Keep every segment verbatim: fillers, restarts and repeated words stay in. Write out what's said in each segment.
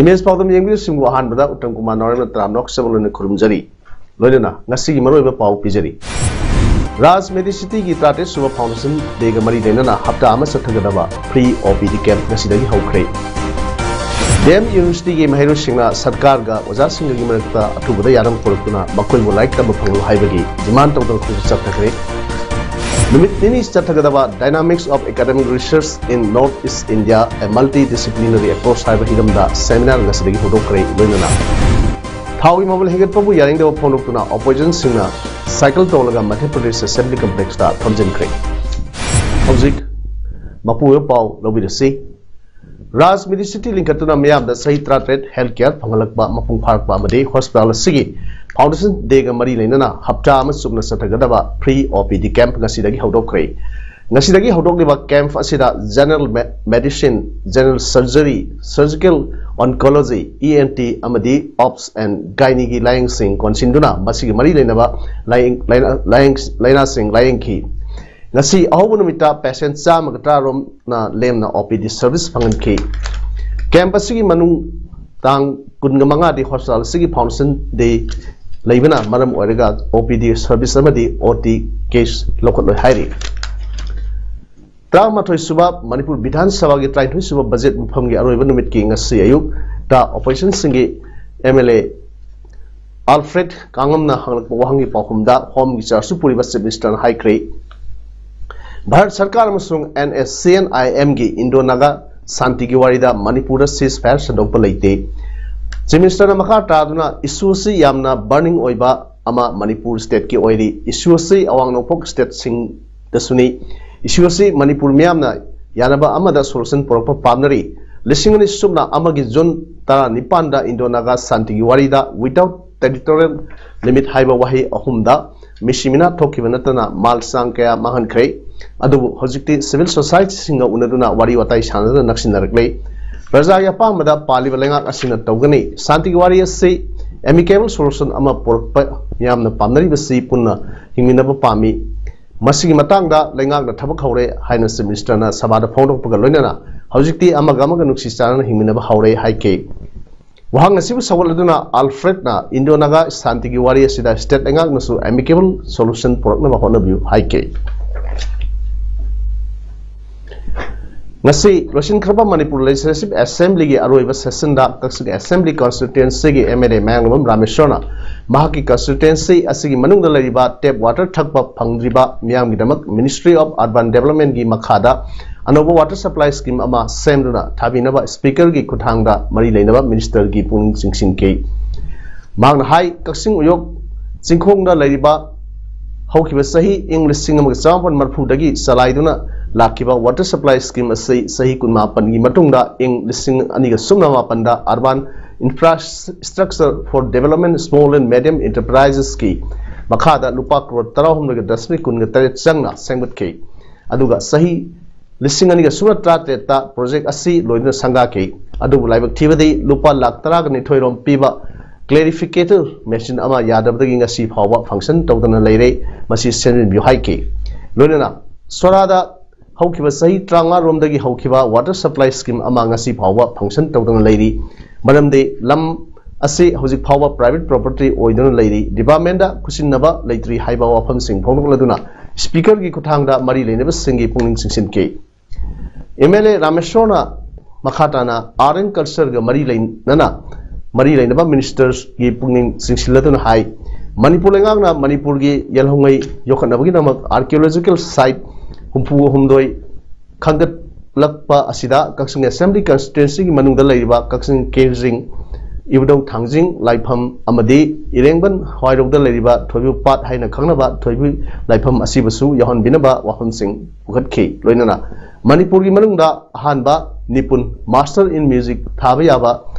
Image ꯄꯥꯎꯗꯝ ꯌꯦꯡꯕꯤꯕꯁꯤꯡꯕꯨ ꯑꯍꯥꯟꯕꯗ ꯎꯇꯝ ꯀꯨꯃꯥꯔ ꯅꯣꯔꯦꯟꯅ ꯇꯔꯥꯝꯅ ꯅꯣꯛꯆꯕ ꯂꯣꯏꯅ ꯈꯨꯔꯨꯝꯖꯔꯤ꯫ ꯂꯣꯏꯅꯅ ꯉꯁꯤꯒꯤ ꯃꯔꯨꯑꯣꯏꯕ ꯄꯥꯎ ꯄꯤꯖꯔꯤ꯫ ꯔꯥꯖ ꯃꯦꯗꯤꯁꯤꯇꯤꯒꯤ ꯇꯔꯥꯇꯔꯦꯠ ꯁꯨꯕ ꯐꯥꯎꯟꯗꯦꯁꯟ ꯗꯦꯒ ꯃꯔꯤ ꯂꯩꯅꯅ ꯍꯞꯇꯥ ꯑꯃ ꯆꯠꯊꯒꯗꯕ ꯐ꯭ꯔꯤ ꯑꯣ ꯄꯤ ꯗꯤ ꯀꯦꯝꯞ ꯉꯁꯤꯗꯒꯤ ꯍꯧꯈ꯭ꯔꯦ꯫ ꯗꯤ ꯑꯦꯝ ꯌꯨꯅꯤꯚꯔꯁꯤꯇꯤꯒꯤ ꯃꯍꯩꯔꯣꯏꯁꯤꯡꯅ ꯁꯔꯀꯥꯔꯒ ꯑꯣꯖꯥꯁꯤꯡꯒꯒꯤ ꯃꯔꯛꯇ ꯑꯊꯨꯕꯗ ꯌꯥꯅꯕ ꯄꯨꯔꯛꯇꯨꯅ ꯃꯈꯣꯏꯕꯨ ꯂꯥꯏꯔꯤꯛ ꯇꯝꯕ ꯐꯪꯍꯜꯂꯨ ꯍꯥꯏꯕꯒꯤ ꯗꯤꯃꯥꯟ ꯇꯧꯗꯅ ꯈꯣꯡꯆꯠ ꯆꯠꯊꯈ꯭ꯔꯦ꯫ ꯅꯨꯃꯤꯠ ꯅꯤꯅꯤ ꯆꯠꯊꯒꯗꯕ Dynamics of Academic Research in North East India, a Multidisciplinary Approach ꯍꯥꯏꯕ ꯍꯤꯔꯝꯗ ꯁꯦꯃꯤꯅꯥꯔ ꯉꯁꯤꯗꯒꯤ ꯍꯧꯗꯣꯛꯈ꯭ꯔꯦ꯫ ꯂꯣꯏꯅꯅ ꯊꯥꯎꯒꯤ ꯃꯃꯜ ꯍꯦꯟꯒꯠꯄꯕꯨ ꯌꯥꯅꯤꯡꯗꯕ ꯐꯣꯡꯗꯣꯛꯇꯨꯅ ꯑꯣꯄꯣꯖꯤꯁꯟꯁꯤꯡꯅ ꯁꯥꯏꯀꯜ ꯇꯣꯡꯂꯒ ꯃꯙ꯭ꯌ ꯄ꯭ꯔꯗꯦꯁ ꯑꯦꯁꯦꯝꯕ꯭ꯂꯤ ꯀꯝꯄ꯭ꯂꯦꯛꯁꯇ ꯊꯣꯝꯖꯤꯟꯈ꯭ꯔꯦ꯫ ꯍꯧꯖꯤꯛ ꯃꯄꯨ ꯑꯣꯏꯕ ꯄꯥꯎ ꯂꯧꯕꯤꯔꯁꯤ꯫ ꯔꯥꯖ ꯃꯦꯗꯤꯁꯤꯇꯤ ꯂꯤꯡꯈꯠꯇꯨꯅ ꯃꯤꯌꯥꯝꯗ ꯆꯍꯤ ꯇꯔꯥꯇꯔꯦꯠ ꯍꯦꯜꯊ ꯀꯦꯌꯔ ꯐꯪꯍꯜꯂꯛꯄ ꯃꯄꯨꯡ ꯐꯥꯔꯛꯄ ꯑꯃꯗꯤ ꯍꯣꯁꯄꯤꯇꯥꯜ ꯑꯁꯤꯒꯤ ꯐꯥꯎꯟꯗꯦꯁꯟ ꯗꯦꯒ ꯃꯔꯤ ꯂꯩꯅꯅ ꯍꯞꯇꯥ ꯑꯃ ꯆꯨꯞꯅ ꯆꯠꯊꯒꯗꯕ ꯐ꯭ꯔꯤ ꯑꯣ ꯄꯤ ꯗꯤ ꯀꯦꯝꯞ ꯉꯁꯤꯗꯒꯤ ꯍꯧꯗꯣꯛꯈ꯭ꯔꯦ꯫ ꯉꯁꯤꯗꯒꯤ ꯍꯧꯗꯣꯛꯂꯤꯕ ꯀꯦꯝꯞ ꯑꯁꯤꯗ general me-, medicine, general surgery, surgical oncology, E N T, ꯑꯃꯗꯤ ꯑꯣꯞꯁ ꯑꯦꯟ ꯒꯥꯏꯅꯤꯒꯤ ꯂꯥꯌꯦꯡꯁꯤꯡ ꯀꯣꯟꯁꯤꯟꯗꯨꯅ ꯃꯁꯤꯒꯤ ꯃꯔꯤ ꯂꯩꯅꯕ ꯂꯥꯌꯦꯡ-, ꯂꯥꯏꯅꯥ-, ꯂꯥꯌꯦꯡ-, ꯂꯥꯏꯅꯥꯁꯤꯡ ꯂꯥꯌꯦꯡꯈꯤ꯫ ꯉꯁꯤ ꯑꯍꯧꯕ ꯅꯨꯃꯤꯠꯇ ꯄꯦꯁꯦꯟ ꯆꯥꯝꯃꯒ ꯇꯔꯥꯔꯣꯝꯅ ꯂꯦꯝꯅ ꯑꯣ ꯄꯤ ꯗꯤ ꯁꯔꯚꯤꯁ ꯐꯪꯍꯟꯈꯤ꯫ ꯀꯦꯝꯞ ꯑꯁꯤꯒꯤ ꯃꯅꯨꯡ ꯇꯥꯡ ꯀꯨꯟꯒ ꯃꯉꯥꯗꯤ ꯍꯣꯁꯄꯤꯇꯥꯜ ꯑꯁꯤꯒꯤ ꯐꯥꯎꯟꯗꯦꯁꯟ ꯗꯦ ꯂꯩꯕꯅ ꯃꯔꯝ ꯑꯣꯏꯔꯒ ꯑꯣ ꯄꯤ ꯗꯤ ꯁꯔꯚꯤꯁ ꯑꯃꯗꯤ ꯑꯣ ꯇꯤ ꯀꯦꯁ ꯂꯧꯈꯠꯂꯣꯏ ꯍꯥꯏꯔꯤ꯫ ꯇꯔꯥꯃꯥꯊꯣꯏ ꯁꯨꯕ ꯃꯅꯤꯄꯨꯔ ꯕꯤꯙꯥꯟ ꯁꯚꯥꯒꯤ ꯇꯔꯥꯅꯤꯊꯣꯏ ꯁꯨꯕ ꯕꯖꯦꯠ ꯃꯤꯐꯝꯒꯤ ꯑꯔꯣꯏꯕ ꯅꯨꯃꯤꯠꯀꯤ ꯉꯁꯤ ꯑꯌꯨꯛꯇ ꯑꯣꯄꯣꯖꯤꯁꯟꯁꯤꯡꯒꯤ ꯑꯦꯝ ꯑꯦꯜ ꯑꯦ ꯑꯜꯐ꯭ꯔꯦꯗ ꯀꯥꯡꯉꯝꯅ ꯍꯪꯂꯛꯄ ꯋꯥꯍꯪꯒꯤ ꯄꯥꯎꯈꯨꯝꯗ ꯍꯣꯝꯒꯤ ꯆꯥꯔꯖꯁꯨ ꯄꯨꯔꯤꯕ ꯆꯤꯐ ꯃꯤꯅꯤꯁꯇꯔꯅ ꯍꯥꯏꯈ꯭ꯔꯦ, ꯚꯥꯔꯠ ꯁꯔꯀꯥꯔ ꯑꯃꯁꯨꯡ ꯑꯦꯟ ꯑꯦꯁ ꯁꯤ ꯑꯦꯟ ꯑꯥꯏ ꯑꯦꯝꯒꯤ ꯏꯟꯗꯣ ꯅꯥꯒꯥ ꯁꯥꯟꯇꯤꯒꯤ ꯋꯥꯔꯤꯗ ꯃꯅꯤꯄꯨꯔꯗ ceasefire ꯁꯟꯗꯣꯛꯄ ꯂꯩꯇꯦ꯫ ꯆꯤꯐ ꯃꯤꯅꯤꯁꯇꯔꯅ ꯃꯈꯥ ꯇꯥꯗꯨꯅ ꯏꯁꯨ ꯑꯁꯤ ꯌꯥꯝꯅ ꯕꯔꯅꯤꯡ ꯑꯣꯏꯕ ꯑꯃ ꯃꯅꯤꯄꯨꯔ ꯁ꯭ꯇꯦꯠꯀꯤ ꯑꯣꯏꯔꯤ꯫ ꯏꯁꯨ ꯑꯁꯤ ꯑꯋꯥꯡ ꯅꯣꯡꯄꯣꯛ ꯁ꯭ꯇꯦꯠꯁꯤꯡꯗꯁꯨꯅꯤ꯫ ꯏꯁꯨ ꯑꯁꯤ ꯃꯅꯤꯄꯨꯔ ꯃꯤꯌꯥꯝꯅ ꯌꯥꯅꯕ ꯑꯃꯗ ꯁꯣꯂꯨꯁꯟ ꯄꯨꯔꯛꯄ ꯄꯥꯝꯅꯔꯤ꯫ ꯂꯤꯁꯤꯡ ꯑꯅꯤ ꯁꯨꯞꯅ ꯑꯃꯒꯤ ꯖꯨꯟ ꯇꯔꯥꯅꯤꯄꯥꯟꯗ ꯏꯟꯗꯣ ꯅꯥꯒꯥ ꯁꯥꯟꯇꯤꯒꯤ ꯋꯥꯔꯤꯗ without territorial limit ꯍꯥꯏꯕ ꯋꯥꯍꯩ ꯑꯍꯨꯝꯗ ꯃꯤꯁꯤ ꯃꯤꯅꯥ ꯊꯣꯛꯈꯤꯕ ꯅꯠꯇꯅ ꯃꯥꯜ ꯆꯥꯡ ꯀꯌꯥ ꯃꯥꯡꯍꯟꯈ꯭ꯔꯦ꯫ ꯑꯗꯨꯕꯨ ꯍꯧꯖꯤꯛꯇꯤ civil societyꯁꯤꯡꯒ ꯎꯅꯗꯨꯅ ꯋꯥꯔꯤ ꯋꯥꯇꯥꯏ ꯁꯥꯟꯅꯗꯨꯅ ꯅꯛꯁꯤꯟꯅꯔꯛꯂꯦ꯫ ꯄ꯭ꯔꯖꯥꯒꯤ ꯑꯄꯥꯝꯕꯗ ꯄꯥꯜꯂꯤꯕ ꯂꯩꯉꯥꯛ ꯑꯁꯤꯅ ꯇꯧꯒꯅꯤ꯫ ꯁꯥꯟꯇꯤꯒꯤ ꯋꯥꯔꯤ ꯑꯁꯤ amicable solution ꯑꯃ ꯄꯨꯔꯛꯄ ꯃꯤꯌꯥꯝꯅ ꯄꯥꯝꯅꯔꯤꯕꯁꯤ ꯄꯨꯟꯅ ꯍꯤꯡꯃꯤꯟꯅꯕ ꯄꯥꯝꯃꯤ꯫ ꯃꯁꯤꯒꯤ ꯃꯇꯥꯡꯗ ꯂꯩꯉꯥꯛꯅ ꯊꯕꯛ ꯍꯧꯔꯦ ꯍꯥꯏꯅ Chief Ministerꯅ ꯁꯚꯥꯗ ꯐꯣꯡꯗꯣꯛꯄꯒ ꯂꯣꯏꯅꯅ ꯍꯧꯖꯤꯛꯇꯤ ꯑꯃꯒ ꯑꯃꯒ ꯅꯨꯡꯁꯤ ꯆꯥꯟꯅꯅ ꯍꯤꯡꯃꯤꯟꯅꯕ ꯍꯧꯔꯦ ꯍꯥꯏꯈꯤ꯫ ꯋꯥꯍꯪ ꯑꯁꯤꯕꯨ ꯁꯧꯒꯠꯂꯗꯨꯅ Alfredꯅ ꯏꯟꯗꯣ ꯅꯥꯒꯥ ꯁꯥꯟꯇꯤꯒꯤ ꯋꯥꯔꯤ ꯑꯁꯤꯗ state ꯂꯩꯉꯥꯛꯅꯁꯨ amicable solution ꯄꯨꯔꯛꯅꯕ ꯍꯣꯠꯅꯕꯤꯌꯨ ꯍꯥꯏꯈꯤ꯫ ꯉꯁꯤ ꯂꯣꯏꯁꯤꯟꯈ꯭ꯔꯕ ꯃꯅꯤꯄꯨꯔ Legislative Assemblyꯒꯤ ꯑꯔꯣꯏꯕ sessionꯗ ꯀꯛꯆꯤꯡ Assembly Constituencyꯒꯤ MLA ꯃꯌꯥꯡꯂꯝꯕꯝ ꯔꯥꯃꯦꯁ꯭ꯋꯔꯅ ꯃꯍꯥꯛꯀꯤ constituency ꯑꯁꯤꯒꯤ ꯃꯅꯨꯡꯗ ꯂꯩꯔꯤꯕ tap water ꯊꯛꯄ ꯐꯪꯗ꯭ꯔꯤꯕ ꯃꯤꯌꯥꯝꯒꯤꯗꯃꯛ Ministry of Urban Developmentꯒꯤ ꯃꯈꯥꯗ ꯑꯅꯧꯕ water supply scheme ꯑꯃ ꯁꯦꯝꯗꯨꯅ ꯊꯥꯕꯤꯅꯕ Speakerꯒꯤ ꯈꯨꯠꯊꯥꯡꯗ ꯃꯔꯤ ꯂꯩꯅꯕ Ministerꯒꯤ ꯄꯨꯛꯅꯤꯡ ꯆꯤꯡꯁꯤꯟꯈꯤ꯫ ꯃꯍꯥꯛꯅ ꯍꯥꯏ, ꯀꯛꯆꯤꯡ ꯎꯌꯣꯛ ꯆꯤꯡꯈꯣꯡꯗ ꯂꯩꯔꯤꯕ ꯍꯧꯈꯤꯕ ꯆꯍꯤ ꯏꯪ ꯂꯤꯁꯤꯡ ꯑꯃꯒ ꯆꯃꯥꯄꯟ ꯃꯔꯤꯐꯨꯗꯒꯤ ꯆꯂꯥꯏꯗꯨꯅ ꯂꯥꯛꯈꯤꯕ water supply scheme ꯑꯁꯤ ꯆꯍꯤ ꯀꯨꯟꯃꯥꯄꯟꯒꯤ ꯃꯇꯨꯡꯗ ꯏꯪ ꯂꯤꯁꯤꯡ ꯑꯅꯤꯒ ꯁꯨꯞꯅ ꯃꯥꯄꯟꯗ Urban Infrastructure for Development Small and Medium Enterprises ꯀꯤ ꯃꯈꯥꯗ ꯂꯨꯄꯥ ꯀ꯭ꯔꯣꯔ ꯇꯔꯥꯍꯨꯝꯗꯣꯏꯒ ꯗꯁꯃꯤꯛ ꯀꯨꯟꯒ ꯇꯔꯦꯠ ꯆꯪꯅ ꯁꯦꯝꯒꯠꯈꯤ꯫ ꯑꯗꯨꯒ ꯆꯍꯤ ꯂꯤꯁꯤꯡ ꯑꯅꯤꯒ ꯁꯨꯞꯅ ꯇꯔꯥꯇꯔꯦꯠꯇ project ꯑꯁꯤ ꯂꯣꯏꯗꯨꯅ ꯁꯪꯒꯥꯈꯤ꯫ ꯑꯗꯨꯕꯨ ꯂꯥꯏꯕꯛ ꯊꯤꯕꯗꯤ ꯂꯨꯄꯥ ꯂꯥꯈ ꯇꯔꯥꯒ ꯅꯤꯊꯣꯏ ꯔꯣꯝ ꯄꯤꯕ clarificator machine ꯑꯃ ꯌꯥꯗꯕꯗꯒꯤ ꯉꯁꯤ ꯐꯥꯎꯕ function ꯇꯧꯗꯅ ꯂꯩꯔꯦ꯫ ꯃꯁꯤ ꯁꯦꯝꯖꯤꯟꯕꯤꯌꯨ ꯍꯥꯏꯈꯤ꯫ ꯂꯣꯏꯅꯅ ꯁꯣꯔꯥꯗ ꯍꯧꯈꯤꯕ ꯆꯍꯤ ꯇꯔꯥꯃꯉꯥ ꯔꯣꯝꯗꯒꯤ ꯍꯧꯈꯤꯕ water supply scheme ꯑꯃ ꯉꯁꯤ ꯐꯥꯎꯕ function ꯇꯧꯗꯅ ꯂꯩꯔꯤ꯫ ꯃꯔꯝꯗꯤ ꯂꯝ ꯑꯁꯤ ꯍꯧꯖꯤꯛ ꯐꯥꯎꯕ private property ꯑꯣꯏꯗꯨꯅ ꯂꯩꯔꯤ꯫ Departmentꯇ ꯈꯨꯠꯁꯤꯟꯅꯕ ꯂꯩꯇ꯭ꯔꯤ ꯍꯥꯏꯕ ꯋꯥꯐꯝꯁꯤꯡ ꯐꯣꯡꯗꯣꯛꯂꯗꯨꯅ Speakerꯒꯤ ꯈꯨꯠꯊꯥꯡꯗ ꯃꯔꯤ ꯂꯩꯅꯕꯁꯤꯡꯒꯤ ꯄꯨꯛꯅꯤꯡ ꯆꯤꯡꯁꯤꯟꯈꯤ꯫ MLA ꯔꯥꯃꯦꯁ꯭ꯋꯔꯅ ꯃꯈꯥ ꯇꯥꯅ Art and Cultureꯒ ꯃꯔꯤ ꯂꯩꯅꯅ ꯃꯔꯤ ꯂꯩꯅꯕ Ministerꯒꯤ ꯄꯨꯛꯅꯤꯡ ꯆꯤꯡꯁꯤꯜꯂꯗꯨꯅ ꯍꯥꯏ, ꯃꯅꯤꯄꯨꯔ ꯂꯩꯉꯥꯛꯅ ꯃꯅꯤꯄꯨꯔꯒꯤ ꯌꯦꯜꯍꯧꯉꯩ ꯌꯣꯛꯈꯠꯅꯕꯒꯤꯗꯃꯛ archaeological site ꯍꯨꯝꯐꯨ ꯍꯨꯝꯗꯣꯏ ꯈꯟꯒꯠꯂꯛꯄ ꯑꯁꯤꯗ ꯀꯛꯆꯤꯡ Assembly Constituencyꯒꯤ ꯃꯅꯨꯡꯗ ꯂꯩꯔꯤꯕ ꯀꯛꯆꯤꯡ ꯀꯦꯖꯤꯡ, ꯏꯕꯨꯙꯧ ꯊꯥꯡꯖꯤꯡ ꯂꯥꯏꯐꯝ ꯑꯃꯗꯤ ꯏꯔꯦꯡꯕꯟ ꯍꯋꯥꯏꯔꯧꯗ ꯂꯩꯔꯤꯕ ꯊꯣꯏꯕꯨ ꯄꯥꯠ ꯍꯥꯏꯅ ꯈꯪꯅꯕ ꯊꯣꯏꯕꯨ ꯂꯥꯏꯐꯝ ꯑꯁꯤꯕꯨꯁꯨ ꯌꯥꯎꯍꯟꯕꯤꯅꯕ ꯋꯥꯐꯝꯁꯤꯡ ꯄꯨꯈꯠꯈꯤ꯫ ꯂꯣꯏꯅꯅ ꯃꯅꯤꯄꯨꯔꯒꯤ ꯃꯅꯨꯡꯗ ꯑꯍꯥꯟꯕ ꯅꯤꯄꯨꯟ Master in Music ꯊꯥꯕ ꯌꯥꯕ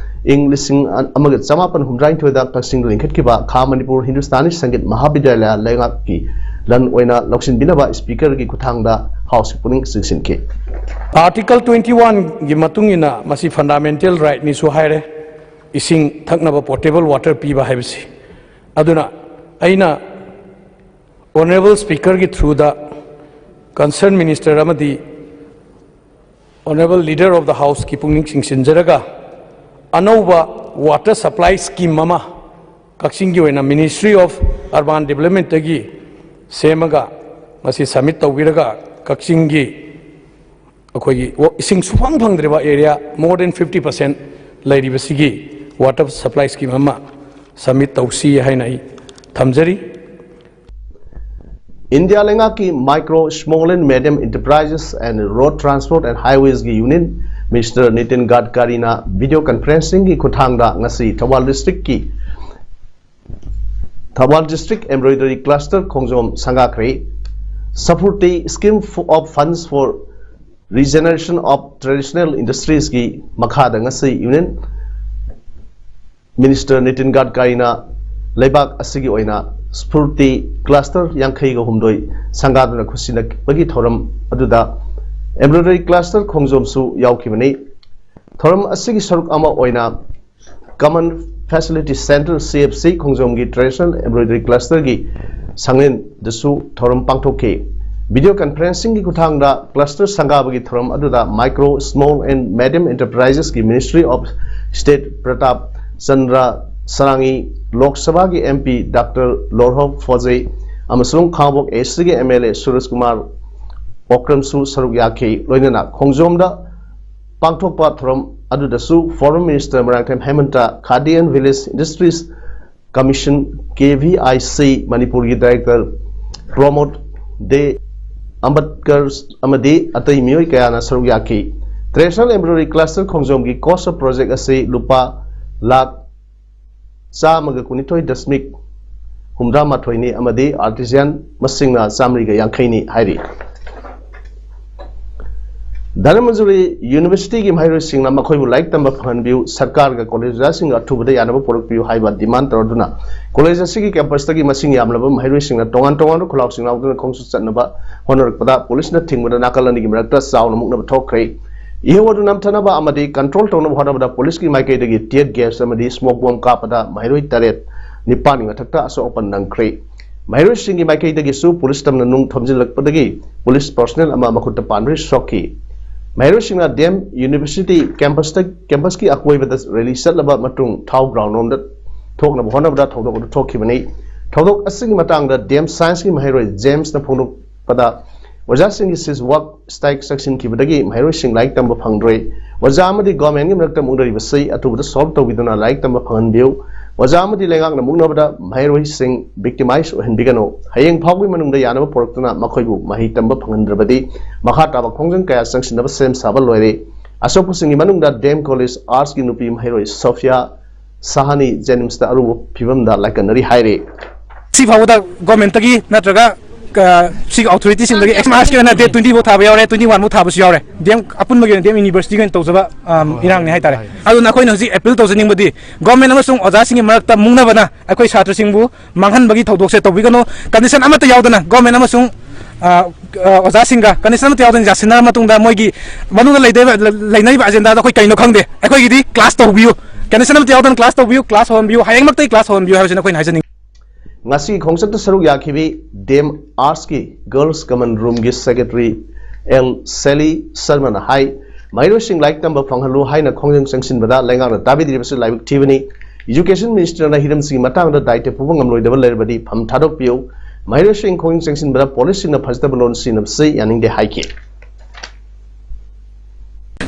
ꯏꯪ ꯂꯤꯁꯤꯡ ꯑꯃꯒ ꯆꯃꯥꯄꯟ ꯍꯨꯝꯗ꯭ꯔꯥꯅꯤꯊꯣꯏꯗ ꯀꯛꯆꯤꯡꯗ ꯂꯤꯡꯈꯠꯈꯤꯕ ꯈꯥ ꯃꯅꯤꯄꯨꯔ ꯍꯤꯟꯗꯨꯁꯇꯥꯅꯤ ꯁꯪꯒꯤꯠ ꯃꯍꯥꯕꯤꯗ꯭ꯌꯥꯂꯌ ꯂꯩꯉꯥꯛꯀꯤ ꯂꯟ ꯑꯣꯏꯅ ꯂꯧꯁꯤꯟꯕꯤꯅꯕ Speakerꯒꯤ ꯈꯨꯠꯊꯥꯡꯗ Houseꯀꯤ ꯄꯨꯛꯅꯤꯡ ꯆꯤꯡꯁꯤꯟꯈꯤ꯫ Article twenty oneꯒꯤ ꯃꯇꯨꯡ ꯏꯟꯅ ꯃꯁꯤ fundamental rightꯅꯤꯁꯨ ꯍꯥꯏꯔꯦ, ꯏꯁꯤꯡ ꯊꯛꯅꯕ potable water ꯄꯤꯕ ꯍꯥꯏꯕꯁꯤ꯫ ꯑꯗꯨꯅ ꯑꯩꯅ Honourable Speakerꯒꯤ throughꯗ concerned minister ꯑꯃꯗꯤ Honourable Leader of the Houseꯀꯤ ꯄꯨꯛꯅꯤꯡ ꯆꯤꯡꯁꯤꯟꯖꯔꯒ, ꯑꯅꯧꯕ water supply scheme ꯑꯃ ꯀꯛꯆꯤꯡꯒꯤ ꯑꯣꯏꯅ Ministry of Urban Developmentꯇꯒꯤ ꯁꯦꯝꯃꯒ, ꯃꯁꯤ submit ꯇꯧꯕꯤꯔꯒ, ꯀꯛꯆꯤꯡꯒꯤ ꯑꯩꯈꯣꯏꯒꯤ ꯏꯁꯤꯡ ꯁꯨꯐꯪ ꯐꯪꯗ꯭ꯔꯤꯕ area more than fifty percent ꯂꯩꯔꯤꯕꯁꯤꯒꯤ water supply scheme ꯑꯃ submit ꯇꯧꯁꯤ ꯍꯥꯏꯅ ꯑꯩ ꯊꯝꯖꯔꯤ꯫ ꯏꯟꯗꯤꯌꯥ ꯂꯩꯉꯥꯛꯀꯤ Micro, Small and Medium Enterprises and Road Transport and Highwaysꯀꯤ Union Minister Nitin ꯒꯗꯀꯥꯔꯤꯅ video conferencingꯒꯤ ꯈꯨꯠꯊꯥꯡꯗ ꯉꯁꯤ Thoubal districtꯀꯤ Thoubal District Embroidery Cluster Khongjom ꯁꯪꯒꯥꯈ꯭ꯔꯦ꯫ Sapurti Scheme of Funds for Regeneration of Traditional Industriesꯀꯤ ꯃꯈꯥꯗ ꯉꯁꯤ Union Minister ꯅꯤꯇꯤꯟ ꯒꯗꯀꯥꯔꯤꯅ ꯂꯩꯕꯥꯛ ꯑꯁꯤꯒꯤ ꯑꯣꯏꯅ Sapurti Cluster ꯌꯥꯡꯈꯩꯒ ꯍꯨꯝꯗꯣꯏ ꯁꯪꯒꯥꯗꯨꯅ ꯈꯨꯠꯁꯤꯟꯅꯕꯒꯤ ꯊꯧꯔꯝ ꯑꯗꯨꯗ Embroidery Cluster ꯈꯣꯡꯖꯣꯝꯁꯨ ꯌꯥꯎꯈꯤꯕꯅꯤ꯫ ꯊꯧꯔꯝ ꯑꯁꯤꯒꯤ ꯁꯔꯨꯛ ꯑꯃ ꯑꯣꯏꯅ Common Facility Centre, C F C, ꯈꯣꯡꯖꯣꯝꯒꯤ Traditional Embroidery Clusterꯒꯤ ꯁꯪꯂꯦꯟꯗꯁꯨ ꯊꯧꯔꯝ ꯄꯥꯡꯊꯣꯛꯈꯤ꯫ Video conferencingꯒꯤ ꯈꯨꯠꯊꯥꯡꯗ cluster ꯁꯪꯒꯥꯕꯒꯤ ꯊꯧꯔꯝ ꯑꯗꯨꯗ Micro, Small and Medium Enterprisesꯀꯤ Ministry of State Pratap Chandra ꯁꯔꯥꯡꯉꯤ, ꯂꯣꯛ ꯁꯚꯥꯒꯤ M P Doctor ꯂꯣꯔꯍꯣ ꯐꯣꯖꯦ ꯑꯃꯁꯨꯡ ꯈꯥꯡꯉꯕꯣꯛ Eastꯀꯤ M L A ꯁꯨꯔꯖ ꯀꯨꯃꯥꯔ ꯑꯣꯀ꯭ꯔꯝꯁꯨ ꯁꯔꯨꯛ ꯌꯥꯈꯤ꯫ ꯂꯣꯏꯅꯅ ꯈꯣꯡꯖꯣꯝꯗ ꯄꯥꯡꯊꯣꯛꯄ ꯊꯧꯔꯝ ꯑꯗꯨꯗꯁꯨ Foreign Minister Moirangthem ꯍꯦꯃꯟꯇ, Khadi and Village Industries Commission, K V I C, ꯃꯅꯤꯄꯨꯔꯒꯤ Director ꯄ꯭ꯔꯃꯣꯗ ꯗꯦ ꯑꯝꯕꯦꯗꯀꯔ ꯑꯃꯗꯤ ꯑꯇꯩ ꯃꯤꯑꯣꯏ ꯀꯌꯥꯅ ꯁꯔꯨꯛ ꯌꯥꯈꯤ꯫ Traditional Embroidery Cluster ꯈꯣꯡꯖꯣꯝꯒꯤ cost of project ꯑꯁꯤ ꯂꯨꯄꯥ ꯂꯥꯈ ꯆꯥꯝꯃꯒ ꯀꯨꯟꯅꯤꯊꯣꯏ ꯗꯁꯃꯤꯛ ꯍꯨꯝꯗ꯭ꯔꯥ ꯃꯥꯊꯣꯏꯅꯤ ꯑꯃꯗꯤ artisan ꯃꯁꯤꯡꯅ ꯆꯥꯃꯔꯤꯒ ꯌꯥꯡꯈꯩꯅꯤ ꯍꯥꯏꯔꯤ꯫ ꯙꯅꯃꯟꯖꯨꯔꯤ ꯌꯨꯅꯤꯚꯔꯁꯤꯇꯤꯒꯤ ꯃꯍꯩꯔꯣꯏꯁꯤꯡꯅ ꯃꯈꯣꯏꯕꯨ ꯂꯥꯏꯔꯤꯛ ꯇꯝꯕ ꯐꯪꯍꯟꯕꯤꯌꯨ, ꯁꯔꯀꯥꯔꯒ ꯀꯣꯂꯦꯖ ꯑꯣꯖꯥꯁꯤꯡꯒ ꯑꯊꯨꯕꯗ ꯌꯥꯅꯕ ꯄꯨꯔꯛꯄꯤꯌꯨ ꯍꯥꯏꯕ ꯗꯤꯃꯥꯟ ꯇꯧꯔꯗꯨꯅ ꯀꯣꯂꯦꯖ ꯑꯁꯤꯒꯤ ꯀꯦꯝꯄꯁꯇꯒꯤ ꯃꯁꯤꯡ ꯌꯥꯝꯂꯕ ꯃꯍꯩꯔꯣꯏꯁꯤꯡꯅ ꯇꯣꯉꯥꯟ ꯇꯣꯉꯥꯟꯕ ꯈꯨꯜꯂꯥꯎꯁꯤꯡ ꯂꯥꯎꯗꯨꯅ ꯈꯣꯡꯆꯠ ꯆꯠꯅꯕ ꯍꯣꯠꯅꯔꯛꯄꯗ ꯄꯨꯂꯤꯁꯅ ꯊꯤꯡꯕꯗ ꯅꯥꯀꯜ ꯑꯅꯤꯒꯤ ꯃꯔꯛꯇ ꯆꯥꯎꯅ ꯃꯨꯛꯅꯕ ꯊꯣꯛꯈ꯭ꯔꯦ꯫ ꯏꯍꯧ ꯑꯗꯨ ꯅꯝꯊꯅꯕ ꯑꯃꯗꯤ ꯀꯟꯇ꯭ꯔꯣꯜ ꯇꯧꯅꯕ ꯍꯣꯠꯅꯕꯗ ꯄꯨꯂꯤꯁꯀꯤ ꯃꯥꯏꯀꯩꯗꯒꯤ tear gas ꯑꯃꯗꯤ smoke bomb ꯀꯥꯞꯄꯗ ꯃꯍꯩꯔꯣꯏ ꯇꯔꯦꯠ, ꯅꯤꯄꯥꯟꯒꯤ ꯃꯊꯛꯇ ꯑꯁꯣꯛ ꯑꯄꯟ ꯅꯪꯈ꯭ꯔꯦ꯫ ꯃꯍꯩꯔꯣꯏꯁꯤꯡꯒꯤ ꯃꯥꯏꯀꯩꯗꯒꯤꯁꯨ ꯄꯨꯂꯤꯁ ꯇꯝꯅ ꯅꯨꯡ ꯊꯣꯝꯖꯤꯜꯂꯛꯄꯗꯒꯤ ꯄꯨꯂꯤꯁ personnel ꯑꯃ ꯃꯈꯨꯠꯇ ꯄꯥꯟꯕ ꯁꯣꯛꯈꯤ꯫ ꯃꯍꯩꯔꯣꯏꯁꯤꯡꯅ ꯗꯤ ꯑꯦꯝ ꯌꯨꯅꯤꯚꯔꯁꯤꯇꯤ ꯀꯦꯝꯄꯁꯇ, ꯀꯦꯝꯄꯁꯀꯤ ꯑꯀꯣꯏꯕꯗ rally ꯆꯠꯂꯕ ꯃꯇꯨꯡ ꯊꯥꯎ ground ꯔꯣꯝꯗ ꯊꯣꯛꯅꯕ ꯍꯣꯠꯅꯕꯗ ꯊꯧꯗꯣꯛ ꯑꯗꯨ ꯊꯣꯛꯈꯤꯕꯅꯤ꯫ ꯊꯧꯗꯣꯛ ꯑꯁꯤꯒꯤ ꯃꯇꯥꯡꯗ ꯗꯤ ꯑꯦꯝ ꯁꯥꯏꯟꯁꯀꯤ ꯃꯍꯩꯔꯣꯏ ꯖꯦꯝꯁꯅ ꯐꯣꯡꯗꯣꯛꯄꯗ, ꯑꯣꯖꯥꯁꯤꯡꯒꯤ cease work strike ꯆꯪꯁꯤꯟꯈꯤꯕꯗꯒꯤ ꯃꯍꯩꯔꯣꯏꯁꯤꯡ ꯂꯥꯏꯔꯤꯛ ꯇꯝꯕ ꯐꯪꯗ꯭ꯔꯦ꯫ ꯑꯣꯖꯥ ꯑꯃꯗꯤ ꯒꯣꯔꯃꯦꯟꯒꯤ ꯃꯔꯛꯇ ꯃꯨꯛꯅꯔꯤꯕꯁꯤ ꯑꯊꯨꯕꯗ solve ꯇꯧꯕꯤꯗꯨꯅ ꯂꯥꯏꯔꯤꯛ ꯇꯝꯕ ꯐꯪꯍꯟꯕꯤꯌꯨ꯫ ꯑꯣꯖꯥ ꯑꯃꯗꯤ ꯂꯩꯉꯥꯛꯅ ꯃꯨꯛꯅꯕꯗ ꯃꯍꯩꯔꯣꯏꯁꯤꯡ victimize ꯑꯣꯏꯍꯟꯕꯤꯒꯅꯨ꯫ ꯍꯌꯦꯡ ꯐꯥꯎꯕꯒꯤ ꯃꯅꯨꯡꯗ ꯌꯥꯅꯕ ꯄꯨꯔꯛꯇꯨꯅ ꯃꯈꯣꯏꯕꯨ ꯃꯍꯩ ꯇꯝꯕ ꯐꯪꯍꯟꯗ꯭ꯔꯕꯗꯤ ꯃꯈꯥ ꯇꯥꯕ ꯈꯣꯡꯖꯪ ꯀꯌꯥ ꯆꯪꯁꯤꯟꯅꯕ ꯁꯦꯝ ꯁꯥꯕ ꯂꯣꯏꯔꯦ꯫ ꯑꯁꯣꯛꯄꯁꯤꯡꯒꯤ ꯃꯅꯨꯡꯗ ꯗꯤ ꯑꯦꯝ ꯀꯣꯂꯦꯖ ꯑꯥꯔꯠꯁꯀꯤ ꯅꯨꯄꯤ ꯃꯍꯩꯔꯣꯏ ꯁꯣꯐꯤꯌꯥ ꯁꯍꯥꯅꯤ ꯖꯦꯅꯤꯝꯁꯇ ꯑꯔꯨꯕ ꯐꯤꯕꯝꯗ ꯂꯥꯏꯀꯠꯅꯔꯤ ꯍꯥꯏꯔꯤ꯫ ꯁꯤ ꯐꯥꯎꯕꯗ ꯒꯣꯔꯃꯦꯟꯇꯒꯤ ꯅꯠꯇ꯭ꯔꯒ, ꯑ, ꯁꯤꯒꯤ ꯑꯣꯊꯣꯔꯤꯇꯤꯁꯤꯡꯗꯒꯤ ꯑꯦꯛꯁ ꯃꯥꯔꯁꯀꯤ ꯑꯣꯏꯅ date twenty ꯐꯥꯎ ꯊꯥꯕ ꯌꯥꯎꯔꯦ, twenty one ꯐꯥꯎ ꯊꯥꯕꯁꯨ ꯌꯥꯎꯔꯦ꯫ ꯗꯤ ꯑꯦꯝ ꯑꯄꯨꯟꯕꯒꯤ ꯑꯣꯏꯅ ꯗꯤ ꯑꯦꯝ ꯌꯨꯅꯤꯚꯔꯁꯤꯇꯤꯒꯤ ꯑꯣꯏꯅ ꯇꯧꯖꯕ, ꯑꯝ, ꯏꯔꯥꯡꯅꯤ ꯍꯥꯏꯇꯥꯔꯦ꯫ ꯑꯗꯨꯅ ꯑꯩꯈꯣꯏꯅ ꯍꯧꯖꯤꯛ ꯑꯦꯄꯤꯜ ꯇꯧꯖꯅꯤꯡꯕꯗꯤ ꯒꯣꯔꯃꯦꯟ ꯑꯃꯁꯨꯡ ꯑꯣꯖꯥꯁꯤꯡꯒꯤ ꯃꯔꯛꯇ ꯃꯨꯛꯅꯕꯅ ꯑꯩꯈꯣꯏ ꯁꯥꯇ꯭ꯔꯁꯤꯡꯕꯨ ꯃꯥꯡꯍꯟꯕꯒꯤ ꯊꯧꯗꯣꯛꯁꯦ ꯇꯧꯕꯤꯒꯅꯨ꯫ ꯀꯟꯗꯤꯁꯟ ꯑꯃꯠꯇ ꯌꯥꯎꯗꯅ ꯒꯣꯔꯃꯦꯟ ꯑꯃꯁꯨꯡ, ꯑ, ꯑ, ꯑꯣꯖꯥꯁꯤꯡꯒ ꯀꯟꯗꯤꯁꯟ ꯑꯃꯠꯇ ꯌꯥꯎꯗꯅ ꯌꯥꯁꯤꯟꯅꯔ ꯃꯇꯨꯡꯗ ꯃꯣꯏꯒꯤ ꯃꯅꯨꯡꯗ ꯂꯩꯗꯣꯏꯕ, ꯂꯩꯅꯔꯤꯕ ꯑꯦꯖꯦꯟꯗꯥꯗꯣ ꯑꯩꯈꯣꯏ ꯀꯩꯅꯣ ꯈꯪꯗꯦ꯫ ꯑꯩꯈꯣꯏꯒꯤꯗꯤ ꯀ꯭ꯂꯥꯁ ꯇꯧꯕꯤꯌꯨ, ꯀꯟꯗꯤꯁꯟ ꯑꯃꯠꯇ ꯌꯥꯎꯗꯅ ꯀ꯭ꯂꯥꯁ ꯇꯧꯕꯤꯌꯨ, ꯀ꯭ꯂꯥꯁ ꯍꯧꯍꯟꯕꯤꯌꯨ, ꯍꯌꯦꯡꯃꯛꯇꯒꯤ ꯀ꯭ꯂꯥꯁ ꯍꯧꯍꯟꯕꯤꯌꯨ ꯍꯥꯏꯕꯁꯤꯅ ꯑꯩꯈꯣꯏꯅ ꯍꯥꯏꯖꯅꯤꯡꯉꯤ꯫ ꯉꯁꯤꯒꯤ ꯈꯣꯡꯆꯠꯇ ꯁꯔꯨꯛ ꯌꯥꯈꯤꯕꯤ ꯗꯤ ꯑꯦꯝ ꯑꯥꯔꯠꯁꯀꯤ ꯒꯔꯜꯁ ꯀꯃꯟ ꯔꯨꯝꯒꯤ ꯁꯦꯀ꯭ꯔꯦꯇꯔꯤ ꯑꯦꯜ ꯁꯦꯂꯤ ꯁꯔꯃꯅ ꯍꯥꯏ, ꯃꯍꯩꯔꯣꯏꯁꯤꯡ ꯂꯥꯏꯔꯤꯛ ꯇꯝꯕ ꯐꯪꯍꯜꯂꯨ ꯍꯥꯏꯅ ꯈꯣꯡꯖꯪ ꯆꯪꯁꯤꯟꯕꯗ ꯂꯩꯉꯥꯛꯅ ꯇꯥꯕꯤꯗ꯭ꯔꯤꯕꯁꯤ ꯂꯥꯏꯕꯛ ꯊꯤꯕꯅꯤ꯫ ꯏꯖꯨꯀꯦꯁꯟ ꯃꯤꯅꯤꯁꯇꯔꯅ ꯍꯤꯔꯝꯁꯤꯒꯤ ꯃꯇꯥꯡꯗ ꯗꯥꯏꯇ꯭ꯋ ꯄꯨꯕ ꯉꯝꯂꯣꯏꯗꯕ ꯂꯩꯔꯕꯗꯤ ꯐꯝ ꯊꯥꯗꯣꯛꯄꯤꯌꯨ꯫ ꯃꯍꯩꯔꯣꯏꯁꯤꯡ ꯈꯣꯡꯖꯪ ꯆꯪꯁꯤꯟꯕꯗ ꯄꯨꯂꯤꯁꯁꯤꯡꯅ ꯐꯖꯗꯕ ꯂꯣꯟ ꯁꯤꯖꯤꯟꯅꯕꯁꯤ ꯌꯥꯅꯤꯡꯗꯦ ꯍꯥꯏꯈꯤ꯫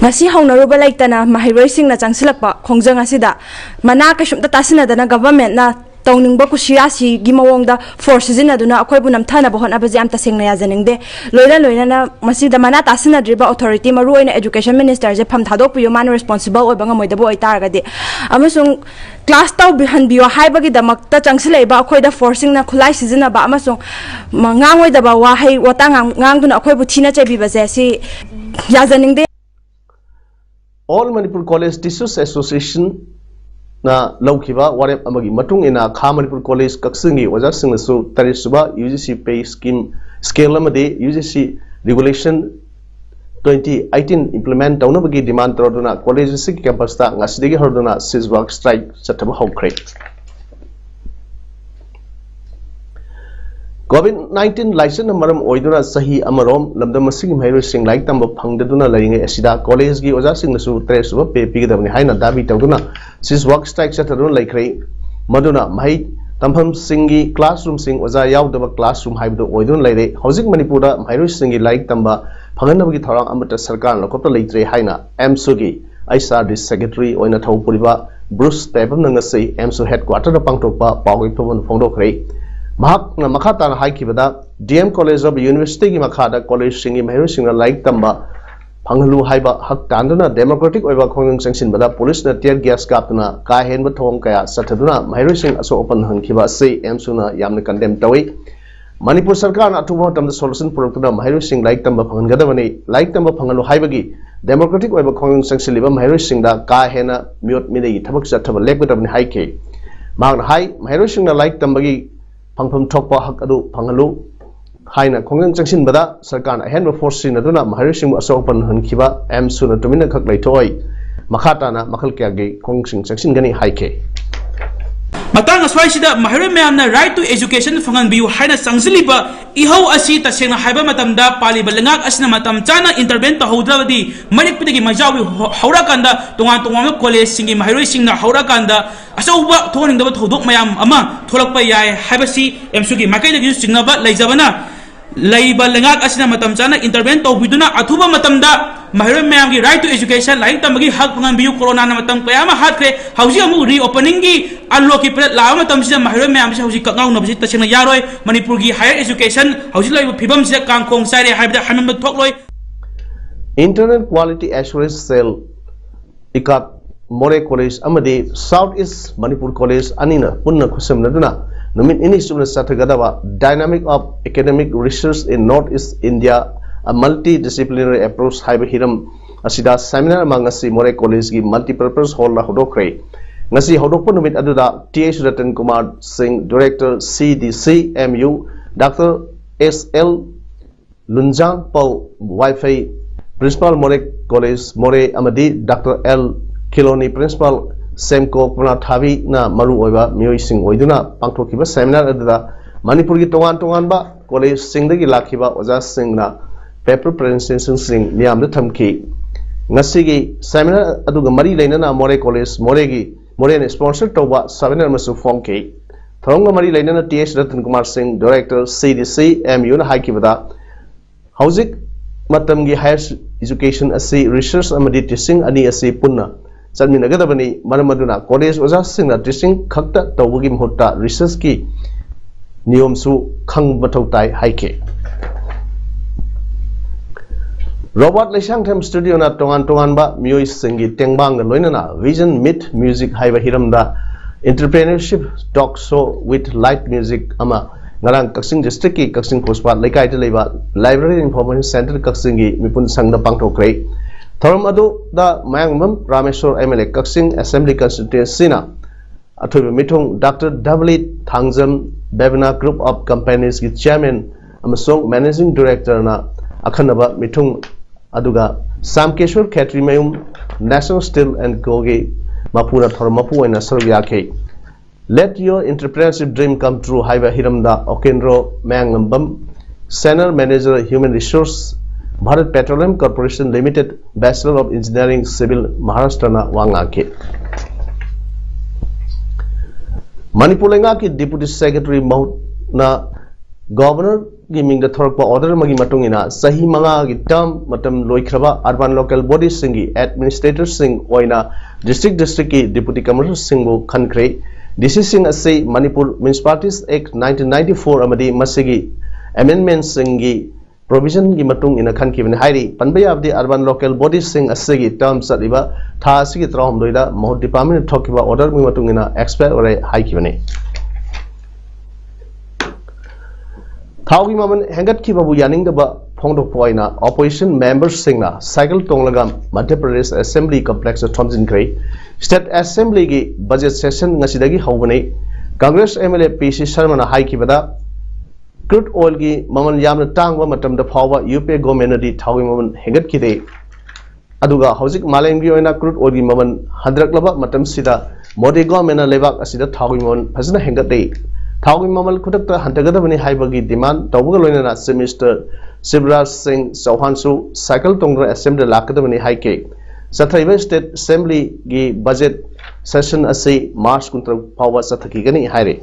ꯉꯁꯤ ꯍꯧꯅꯔꯨꯕ ꯂꯩꯇꯅ ꯃꯍꯩꯔꯣꯏꯁꯤꯡꯅ ꯆꯪꯁꯤꯜꯂꯛꯄ ꯈꯣꯡꯖꯪ ꯑꯁꯤꯗ ꯃꯅꯥ ꯀꯩꯁꯨꯝꯇ ꯇꯥꯁꯤꯟꯅꯗꯅ ꯒꯚꯔꯟꯃꯦꯟꯠꯅ ꯇꯧꯅꯤꯡꯕ ꯀꯨꯁꯤꯔꯥꯁꯤꯒꯤ ꯃꯑꯣꯡꯗ ꯐꯣꯔꯁ ꯁꯤꯖꯤꯟꯅꯗꯨꯅ ꯑꯩꯈꯣꯏꯕꯨ ꯅꯝꯊꯅꯕ ꯍꯣꯠꯅꯕꯁꯦ ꯌꯥꯝ ꯇꯁꯦꯡꯅ ꯌꯥꯖꯅꯤꯡꯗꯦ꯫ ꯂꯣꯏꯅ ꯂꯣꯏꯅꯅ ꯃꯁꯤꯗ ꯃꯅꯥ ꯇꯥꯁꯤꯟꯅꯗ꯭ꯔꯤꯕ ꯑꯣꯊꯣꯔꯤꯇꯤ, ꯃꯔꯨꯑꯣꯏꯅ ꯏꯖꯨꯀꯦꯁꯟ ꯃꯤꯅꯤꯁꯇꯔꯁꯦ ꯐꯝ ꯊꯥꯗꯣꯛꯄꯤꯌꯨ, ꯃꯥꯅ ꯔꯦꯁꯄꯣꯟꯁꯤꯕꯜ ꯑꯣꯏꯕ ꯉꯝꯃꯣꯏꯗꯕ ꯑꯣꯏꯇꯥꯔꯒꯗꯤ꯫ ꯑꯃꯁꯨꯡ ꯀ꯭ꯂꯥꯁ ꯇꯧꯕꯤꯍꯟꯕꯤꯌꯣ ꯍꯥꯏꯕꯒꯤꯗꯃꯛꯇ ꯆꯪꯁꯤꯜꯂꯛꯏꯕ ꯑꯩꯈꯣꯏꯗ ꯐꯣꯔꯁꯁꯤꯡꯅ ꯈꯨꯠꯂꯥꯏ ꯁꯤꯖꯤꯟꯅꯕ ꯑꯃꯁꯨꯡ ꯃ-, ꯉꯥꯡꯉꯣꯏꯗꯕ ꯋꯥꯍꯩ ꯋꯥꯇꯥ ꯉꯥꯡ-, ꯉꯥꯡꯗꯨꯅ ꯑꯩꯈꯣꯏꯕꯨ ꯊꯤꯅ ꯆꯩꯕꯤꯕꯁꯦ ꯁꯤ ꯌꯥꯖꯅꯤꯡꯗꯦ꯫ All Manipur College Teachers Association ꯅ ꯂꯧꯈꯤꯕ ꯋꯥꯔꯦꯞ ꯑꯃꯒꯤ ꯃꯇꯨꯡ ꯏꯟꯅ ꯈꯥ ꯃꯅꯤꯄꯨꯔ ꯀꯣꯂꯦꯖ ꯀꯛꯆꯤꯡꯒꯤ ꯑꯣꯖꯥꯁꯤꯡꯅꯁꯨ ꯇꯔꯦꯠ ꯁꯨꯕ UGC pay scheme scale ꯑꯃꯗꯤ UGC regulation twenty eighteen implement ꯇꯧꯅꯕꯒꯤ demand ꯇꯧꯔꯗꯨꯅ ꯀꯣꯂꯦꯖ ꯑꯁꯤꯒꯤ campus ꯇ ꯉꯁꯤꯗꯒꯤ ꯍꯧꯔꯗꯨꯅ sit work strike ꯆꯠꯊꯕ ꯍꯧꯈ꯭ꯔꯦ꯫ COVID nineteen ꯂꯥꯏꯆꯠꯅ ꯃꯔꯝ ꯑꯣꯏꯗꯨꯅ ꯆꯍꯤ ꯑꯃꯔꯣꯝ ꯂꯝꯗꯝ ꯑꯁꯤꯒꯤ ꯃꯍꯩꯔꯣꯏꯁꯤꯡ ꯂꯥꯏꯔꯤꯛ ꯇꯝꯕ ꯐꯪꯗꯗꯨꯅ ꯂꯩꯔꯤꯉꯩ ꯑꯁꯤꯗ ꯀꯣꯂꯦꯖꯒꯤ ꯑꯣꯖꯥꯁꯤꯡꯅꯁꯨ ꯇꯔꯦꯠ ꯁꯨꯕ pay ꯄꯤꯒꯗꯕꯅꯤ ꯍꯥꯏꯅ ꯗꯥꯕꯤ ꯇꯧꯗꯨꯅ sit work strike ꯆꯠꯊꯗꯨꯅ ꯂꯩꯈ꯭ꯔꯦ꯫ ꯃꯗꯨꯅ ꯃꯍꯩ ꯇꯝꯐꯝꯁꯤꯡꯒꯤ classroom ꯁꯤꯡ ꯑꯣꯖꯥ ꯌꯥꯎꯗꯕ classroom ꯍꯥꯏꯕꯗꯨ ꯑꯣꯏꯗꯨꯅ ꯂꯩꯔꯦ꯫ ꯍꯧꯖꯤꯛ ꯃꯅꯤꯄꯨꯔꯗ ꯃꯍꯩꯔꯣꯏꯁꯤꯡꯒꯤ ꯂꯥꯏꯔꯤꯛ ꯇꯝꯕ ꯐꯪꯍꯟꯅꯕꯒꯤ ꯊꯧꯔꯥꯡ ꯑꯃꯠꯇ ꯁꯔꯀꯥꯔꯅ ꯂꯧꯈꯠꯄ ꯂꯩꯇ꯭ꯔꯦ ꯍꯥꯏꯅ AMSUꯒꯤ HRD secretary ꯑꯣꯏꯅ ꯊꯧ ꯄꯨꯔꯤꯕ ꯕ꯭ꯔꯨꯁ ꯇꯦꯕꯝꯅ ꯉꯁꯤ AMSU headquarter ꯗ ꯄꯥꯡꯊꯣꯛꯄ ꯄꯥꯎꯒꯤ ꯐꯝꯕꯝꯗ ꯐꯣꯡꯗꯣꯛꯈ꯭ꯔꯦ꯫ ꯃꯍꯥꯛꯅ ꯃꯈꯥ ꯇꯥꯅ ꯍꯥꯏꯈꯤꯕꯗ, DM College of University ꯒꯤ ꯃꯈꯥꯗ ꯀꯣꯂꯦꯖꯁꯤꯡꯒꯤ ꯃꯍꯩꯔꯣꯏꯁꯤꯡꯅ ꯂꯥꯏꯔꯤꯛ ꯇꯝꯕ ꯐꯪꯍꯜꯂꯨ ꯍꯥꯏꯕ ꯍꯛ ꯇꯥꯟꯗꯨꯅ democratic ꯑꯣꯏꯕ ꯈꯣꯡꯖꯪ ꯆꯪꯁꯤꯟꯕꯗ ꯄꯨꯂꯤꯁꯅ tear gas ꯀꯥꯞꯇꯨꯅ ꯀꯥ ꯍꯦꯟꯕ ꯊꯧꯑꯣꯡ ꯀꯌꯥ ꯆꯠꯊꯗꯨꯅ ꯃꯍꯩꯔꯣꯏꯁꯤꯡ ꯑꯁꯣꯛ ꯑꯄꯟ ꯅꯪꯍꯟꯈꯤꯕ ꯑꯁꯤ AMSUꯅ ꯌꯥꯝꯅ condemn ꯇꯧꯏ꯫ ꯃꯅꯤꯄꯨꯔ ꯁꯔꯀꯥꯔꯅ ꯑꯊꯨꯕ ꯃꯇꯝꯗ solution ꯄꯨꯔꯛꯇꯨꯅ ꯃꯍꯩꯔꯣꯏꯁꯤꯡ ꯂꯥꯏꯔꯤꯛ ꯇꯝꯕ ꯐꯪꯍꯟꯒꯗꯕꯅꯤ꯫ ꯂꯥꯏꯔꯤꯛ ꯇꯝꯕ ꯐꯪꯍꯜꯂꯨ ꯍꯥꯏꯕꯒꯤ democratic ꯑꯣꯏꯕ ꯈꯣꯡꯖꯪ ꯆꯪꯁꯤꯜꯂꯤꯕ ꯃꯍꯩꯔꯣꯏꯁꯤꯡꯗ ꯀꯥ ꯍꯦꯟꯅ ꯃꯤꯑꯣꯠ ꯃꯤꯅꯩꯒꯤ ꯊꯕꯛ ꯆꯠꯊꯕ ꯂꯦꯞꯀꯗꯕꯅꯤ ꯍꯥꯏꯈꯤ꯫ ꯃꯍꯥꯛꯅ ꯍꯥꯏ, ꯃꯍꯩꯔꯣꯏꯁꯤꯡꯅ ꯂꯥꯏꯔꯤꯛ ꯇꯝꯕꯒꯤ ꯐꯪꯐꯝ ꯊꯣꯛꯄ ꯍꯛ ꯑꯗꯨ ꯐꯪꯍꯜꯂꯨ ꯍꯥꯏꯅ ꯈꯣꯡꯖꯪ ꯆꯪꯁꯤꯟꯕꯗ ꯁꯔꯀꯥꯔꯅ ꯑꯍꯦꯟꯕ force ꯁꯤꯖꯤꯟꯅꯗꯨꯅ ꯃꯍꯩꯔꯣꯏꯁꯤꯡꯕꯨ ꯑꯁꯣꯛ ꯑꯄꯟ ꯅꯪꯍꯟꯈꯤꯕ AMSUꯅ ꯇꯨꯃꯤꯟꯅ ꯈꯛ ꯂꯩꯊꯣꯛꯑꯣꯏ꯫ ꯃꯈꯥ ꯇꯥꯅ ꯃꯈꯜ ꯀꯌꯥꯒꯤ ꯈꯣꯡꯖꯪ ꯆꯪꯁꯤꯟꯒꯅꯤ ꯍꯥꯏꯈꯤ꯫ ꯃꯇꯥꯡ ꯑꯁ꯭ꯋꯥꯏꯁꯤꯗ ꯃꯍꯩꯔꯣꯏ ꯃꯌꯥꯝꯅ right to education ꯐꯪꯍꯟꯕꯤꯌꯨ ꯍꯥꯏꯅ ꯆꯪꯁꯤꯜꯂꯤꯕ ꯏꯍꯧ ꯑꯁꯤ ꯇꯁꯦꯡꯅ ꯍꯥꯏꯕ ꯃꯇꯝꯗ ꯄꯥꯜꯂꯤꯕ ꯂꯩꯉꯥꯛ ꯑꯁꯤꯅ ꯃꯇꯝ ꯆꯥꯅ intervene ꯇꯧꯍꯧꯗ꯭ꯔꯕꯗꯤ ꯃꯔꯤꯛꯄꯗꯒꯤ ꯃꯩꯖꯥꯎꯒꯤ ꯍꯧ-, ꯍꯧꯔꯛꯑꯀꯥꯟꯗ ꯇꯣꯉꯥꯟ ꯇꯣꯉꯥꯟꯕ ꯀꯣꯂꯦꯖꯁꯤꯡꯒꯤ ꯃꯍꯩꯔꯣꯏꯁꯤꯡꯅ ꯍꯧꯔꯛꯑꯀꯥꯟꯗ ꯑꯆꯧꯕ ꯊꯣꯛꯍꯟꯅꯤꯡꯗꯕ ꯊꯧꯗꯣꯛ ꯃꯌꯥꯝ ꯑꯃ ꯊꯣꯛꯂꯛꯄ ꯌꯥꯏ ꯍꯥꯏꯕꯁꯤ AMSUꯒꯤ ꯃꯥꯏꯀꯩꯗꯒꯤꯁꯨ ꯆꯤꯡꯅꯕ ꯂꯩꯖꯕꯅ ꯂꯩꯕ ꯂꯩꯉꯥꯛ ꯑꯁꯤꯅ ꯃꯇꯝ ꯆꯥꯅ intervene ꯇꯧꯕꯤꯗꯨꯅ ꯑꯊꯨꯕ ꯃꯇꯝꯗ ꯃꯍꯩꯔꯣꯏ ꯃꯌꯥꯝꯒꯤ right to education, ꯂꯥꯏꯔꯤꯛ ꯇꯝꯕꯒꯤ ꯍꯛ ꯐꯪꯍꯟꯕꯤꯌꯨ꯫ ꯀꯣꯔꯣꯅꯥꯅ ꯃꯇꯝ ꯀꯌꯥ ꯑꯃ ꯍꯥꯠꯈ꯭ꯔꯦ꯫ ꯍꯧꯖꯤꯛ ꯑꯃꯨꯛ reopeningꯒꯤ unlockꯀꯤ period ꯂꯥꯛꯑꯕ ꯃꯇꯝꯁꯤꯗ ꯃꯍꯩꯔꯣꯏ ꯃꯌꯥꯝꯁꯦ ꯍꯧꯖꯤꯛ ꯀꯛꯉꯥꯎꯅꯕꯁꯤ ꯇꯁꯦꯡꯅ ꯌꯥꯔꯣꯏ꯫ ꯃꯅꯤꯄꯨꯔꯒꯤ higher education ꯍꯧꯖꯤꯛ ꯂꯩꯔꯤꯕ ꯐꯤꯕꯝꯁꯤꯗ ꯀꯥꯡꯈꯣꯡ ꯆꯥꯏꯔꯦ ꯍꯥꯏꯕꯗ ꯍꯥꯏꯃꯟꯕ ꯊꯣꯛꯂꯣꯏ꯫ Internal Quality Assurance Cell, IQAC, ꯃꯣꯔꯦ ꯀꯣꯂꯦꯖ ꯑꯃꯗꯤ South East Manipur College ꯑꯅꯤꯅ ꯄꯨꯟꯅ ꯈꯨꯠꯁꯝꯅꯗꯨꯅ ꯅꯨꯃꯤꯠ ꯅꯤꯅꯤ ꯆꯨꯞꯅ ꯆꯠꯊꯒꯗꯕ Dynamic of Academic Research in North East India A Multidisciplinary Approach ꯍꯥꯏꯕ ꯍꯤꯔꯝ ꯑꯁꯤꯗ seminar ꯑꯃ ꯉꯁꯤ ꯃꯣꯔꯦ College ꯀꯤ Multipurpose Hall ꯗ ꯍꯧꯗꯣꯛꯈ꯭ꯔꯦ꯫ ꯉꯁꯤ ꯍꯧꯗꯣꯛꯄ ꯅꯨꯃꯤꯠ ꯑꯗꯨꯗ Th Ratan Kumar Singh, Director C D C M U, Doctor S L Lunjang Pau Waifei, Principal ꯃꯣꯔꯦ College ꯃꯣꯔꯦ, ꯑꯃꯗꯤ Doctor L ꯈꯤꯂꯣꯅꯤ, Principal ꯁꯦꯝꯀꯣ ꯄꯅꯥꯊꯥꯕꯤꯅ ꯃꯔꯨꯑꯣꯏꯕ ꯃꯤꯑꯣꯏꯁꯤꯡ ꯑꯣꯏꯗꯨꯅ ꯄꯥꯡꯊꯣꯛꯈꯤꯕ seminar ꯑꯗꯨꯗ ꯃꯅꯤꯄꯨꯔꯒꯤ ꯇꯣꯉꯥꯟ ꯇꯣꯉꯥꯟꯕ College ꯁꯤꯡꯗꯒꯤ ꯂꯥꯛꯈꯤꯕ ꯑꯣꯖꯥꯁꯤꯡꯅ paper presentations ꯁꯤꯡ ꯃꯤꯌꯥꯝꯗ ꯊꯝꯈꯤ꯫ ꯉꯁꯤꯒꯤ seminar ꯑꯗꯨꯒ ꯃꯔꯤ ꯂꯩꯅꯅ ꯃꯣꯔꯦ College ꯃꯣꯔꯦꯒꯤ ꯃꯣꯔꯦꯅ sponsor ꯇꯧꯕ seminar ꯑꯃꯁꯨ ꯐꯣꯡꯈꯤ꯫ ꯊꯧꯔꯝꯒ ꯃꯔꯤ ꯂꯩꯅꯅ Th Ratan Kumar Singh, Director C D C M U ꯅ ꯍꯥꯏꯈꯤꯕꯗ, ꯍꯧꯖꯤꯛ ꯃꯇꯝꯒꯤ higher education ꯑꯁꯤ research ꯑꯃꯗꯤ teaching ꯑꯅꯤ ꯑꯁꯤ ꯄꯨꯟꯅ ꯆꯠꯃꯤꯟꯅꯒꯗꯕꯅꯤ꯫ ꯃꯔꯝ ꯑꯗꯨꯅ college ꯑꯣꯖꯥꯁꯤꯡꯅ teaching ꯈꯛꯇ ꯇꯧꯕꯒꯤ ꯃꯍꯨꯠꯇ research ꯀꯤ ꯅꯤꯌꯣꯝꯁꯨ ꯈꯪꯕ ꯃꯊꯧ ꯇꯥꯏ ꯍꯥꯏꯈꯤ꯫ Robert ꯂꯩꯁꯥꯡꯊꯦꯝ Studio ꯅ ꯇꯣꯉꯥꯟ ꯇꯣꯉꯥꯟꯕ ꯃꯤꯑꯣꯏꯁꯤꯡꯒꯤ ꯇꯦꯡꯕꯥꯡꯒ ꯂꯣꯏꯅꯅ Vision Meet Music ꯍꯥꯏꯕ ꯍꯤꯔꯝꯗ Entrepreneurship Talk Show with Live Music ꯑꯃ ꯉꯔꯥꯡ ꯀꯛꯆꯤꯡ district ꯀꯤ ꯀꯛꯆꯤꯡ ꯄꯨꯁꯄꯥ ꯂꯩꯀꯥꯏꯗ ꯂꯩꯕ Library Information Center ꯀꯛꯆꯤꯡꯒꯤ ꯃꯤꯄꯨꯟ ꯁꯪꯗ ꯄꯥꯡꯊꯣꯛꯈ꯭ꯔꯦ꯫ ꯊꯧꯔꯝ ꯑꯗꯨꯗ ꯃꯌꯥꯡꯂꯝꯕꯝ Rameshwor, M L A Kakching Assembly Constituency ꯅ ꯑꯊꯣꯏꯕ ꯃꯤꯊꯨꯡ Doctor W L Thangjam, Bevna Group of Companies ꯀꯤ Chairman ꯑꯃꯁꯨꯡ Managing Director ꯅ ꯑꯈꯟꯅꯕ ꯃꯤꯊꯨꯡ, ꯑꯗꯨꯒ ꯁ꯭ꯌꯥꯝꯀꯦꯁꯣꯔ ꯈꯦꯇ꯭ꯔꯤꯃꯌꯨꯝ, National Steel and Co ꯒꯤ ꯃꯄꯨꯅ ꯊꯧꯔꯝ ꯃꯄꯨ ꯑꯣꯏꯅ ꯁꯔꯨꯛ ꯌꯥꯈꯤ꯫ Let Your Entrepreneurship Dream Come True ꯍꯥꯏꯕ ꯍꯤꯔꯝꯗ ꯑꯣꯀꯦꯟꯗ꯭ꯔꯣ ꯃꯌꯥꯡꯂꯝꯕꯝ, Senior Manager Human Resource, Bharat Petroleum Corporation Limited, Bachelor of Engineering Civil, Maharashtra ꯅ ꯋꯥ ꯉꯥꯡꯈꯤ꯫ ꯃꯅꯤꯄꯨꯔ ꯂꯩꯉꯥꯛꯀꯤ Deputy Secretary ꯃꯍꯨꯠꯅ Governor ꯒꯤ ꯃꯤꯡꯗ ꯊꯣꯔꯛꯄ order ꯑꯃꯒꯤ ꯃꯇꯨꯡ ꯏꯟꯅ ꯆꯍꯤ ꯃꯉꯥꯒꯤ term ꯃꯇꯝ ꯂꯣꯏꯈ꯭ꯔꯕ urban local body ꯁꯤꯡꯒꯤ administrator ꯁꯤꯡ ꯑꯣꯏꯅ district district ꯀꯤ Deputy Commissioner ꯁꯤꯡꯕꯨ ꯈꯟꯈ꯭ꯔꯦ꯫ D C ꯁꯤꯡ ꯑꯁꯤ Manipur Municipalities Act nineteen ninety-four ꯑꯃꯗꯤ ꯃꯁꯤꯒꯤ amendment ꯁꯤꯡꯒꯤ provision ꯒꯤ ꯃꯇꯨꯡ ꯏꯟꯅ ꯈꯟꯈꯤꯕꯅꯤ ꯍꯥꯏꯔꯤ꯫ ꯄꯟꯕ ꯌꯥꯕꯗꯤ urban local body ꯁꯤꯡ ꯑꯁꯤꯒꯤ term ꯆꯠꯂꯤꯕ ꯊꯥ ꯑꯁꯤꯒꯤ ꯇꯔꯥꯍꯨꯝꯗꯣꯏꯗ ꯃꯍꯨꯠ department ꯅ ꯊꯣꯛꯈꯤꯕ order ꯑꯃꯒꯤ ꯃꯇꯨꯡ ꯏꯟꯅ expire ꯑꯣꯏꯔꯦ ꯍꯥꯏꯈꯤꯕꯅꯤ꯫ ꯊꯥꯎꯒꯤ ꯃꯃꯜ ꯍꯦꯟꯒꯠꯈꯤꯕꯕꯨ ꯌꯥꯅꯤꯡꯗꯕ ꯐꯣꯡꯗꯣꯛꯄ ꯑꯣꯏꯅ opposition memberꯁꯤꯡꯅ ꯁꯥꯏꯀꯜ ꯇꯣꯡꯂꯒ ꯃꯙ꯭ꯌ ꯄ꯭ꯔꯗꯦꯁ Assembly complexꯇ ꯊꯣꯝꯖꯤꯟꯈ꯭ꯔꯦ꯫ State Assemblyꯒꯤ budget session ꯉꯁꯤꯗꯒꯤ ꯍꯧꯕꯅꯤ꯫ Congress MLA ꯄꯤ ꯁꯤ ꯁꯔꯃꯅ ꯍꯥꯏꯈꯤꯕꯗ, crude oilꯒꯤ ꯃꯃꯜ ꯌꯥꯝꯅ ꯇꯥꯡꯕ ꯃꯇꯝꯗ ꯐꯥꯎꯕ UPA governmentꯅꯗꯤ ꯊꯥꯎꯒꯤ ꯃꯃꯜ ꯍꯦꯟꯒꯠꯈꯤꯗꯦ꯫ ꯑꯗꯨꯒ ꯍꯧꯖꯤꯛ ꯃꯥꯂꯦꯝꯒꯤ ꯑꯣꯏꯅ crude oilꯒꯤ ꯃꯃꯜ ꯍꯟꯊꯔꯛꯂꯕ ꯃꯇꯝꯁꯤꯗ ꯃꯣꯗꯤ governmentꯅ ꯂꯩꯕꯥꯛ ꯑꯁꯤꯗ ꯊꯥꯎꯒꯤ ꯃꯃꯜ ꯐꯖꯅ ꯍꯦꯟꯒꯠꯂꯤ꯫ ꯊꯥꯎꯒꯤ ꯃꯃꯜ ꯈꯨꯗꯛꯇ ꯍꯟꯊꯒꯗꯕꯅꯤ ꯍꯥꯏꯕꯒꯤ demand ꯇꯧꯕꯒ ꯂꯣꯏꯅꯅ Chief Minister ꯁꯤꯕꯔꯥꯖ ꯁꯤꯡ ꯆꯧꯍꯥꯟꯁꯨ ꯁꯥꯏꯀꯜ ꯇꯣꯡꯗꯨꯅ Assemblyꯗ ꯂꯥꯛꯀꯗꯕꯅꯤ ꯍꯥꯏꯈꯤ꯫ ꯆꯠꯊꯔꯤꯕ State Assemblyꯒꯤ budget session ꯑꯁꯤ March ꯀꯨꯟꯇꯔꯨꯛ ꯐꯥꯎꯕ ꯆꯠꯊꯈꯤꯒꯅꯤ ꯍꯥꯏꯔꯤ꯫